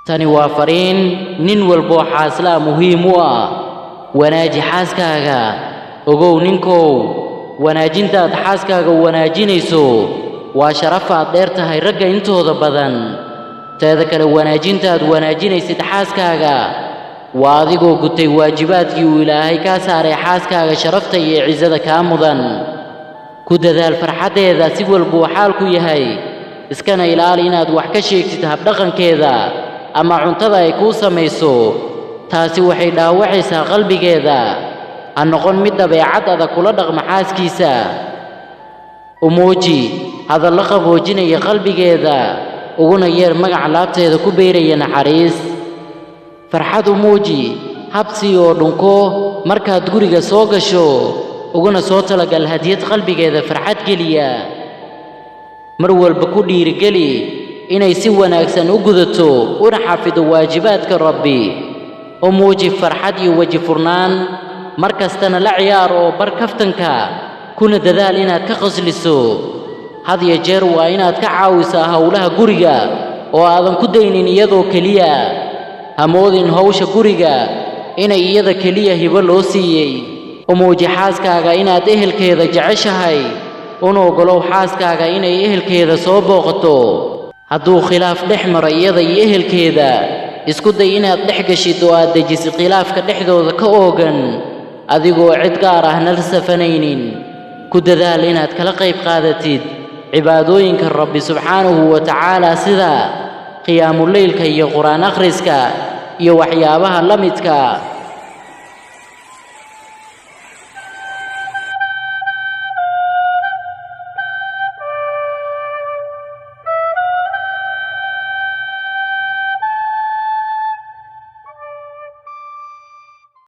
Tani waa fariin nin walboo xaaslaa muhiim u ah. Wanaaji xaaskaaga. Ogow ninkow, wanaajintaad xaaskaaga wanaajinayso waa sharaf aad dheer tahay ragga intooda badan. Teeda kale, wanaajintaad wanaajinaysid xaaskaaga waa adigoo gutay waajibaadkii uu Ilaahay kaa saaray xaaskaaga sharafta iyo cisada kaa mudan. Ku dadaal farxaddeeda si walbuu xaalku yahay, iskana ilaali inaad wax ka sheegtid habdhaqankeeda ama cuntada ay kuu samayso. Taasi waxay dhaawacaysaa qalbigeeda. Ha noqon mid dabeecad adag kula dhaqma xaaskiisa. U muuji hadallo qaboojinaya qalbigeeda, uguna yeer magaca laabteeda ku beeraya naxariis. Farxad u muuji, habsi oo dhunko markaad guriga soo gasho, uguna soo talagal hadiyad qalbigeeda farxad geliya. Mar walba ku dhiirigeli inay si wanaagsan u gudato una xafido waajibaadka Rabbi. U muuji farxad iyo weji furnaan, mar kastana la ciyaar oo bar kaftanka, kuna dadaal inaad ka qosliso. Had iyo jeer waa inaad ka caawisaa howlaha guriga oo aadan ku daynin iyadoo keliya. Hamoodin hawsha guriga inay iyada keliya hibo loo siiyey. U muuji xaaskaaga inaad ehelkeeda jeceshahay, una oggolow xaaskaaga inay ehelkeeda soo booqato. Hadduu khilaaf dhex maro iyada iyo ehelkeeda, isku day inaad dhex gashid oo aad dejisid khilaafka dhexdooda ka oogan, adigoo cid gaar ah nala safanaynin. Ku dadaal inaad kala qayb qaadatid cibaadooyinka Rabbi subxaanahu wa tacaala, sida qiyaamuleylka iyo qur-aan akhriska iyo waxyaabaha la midka.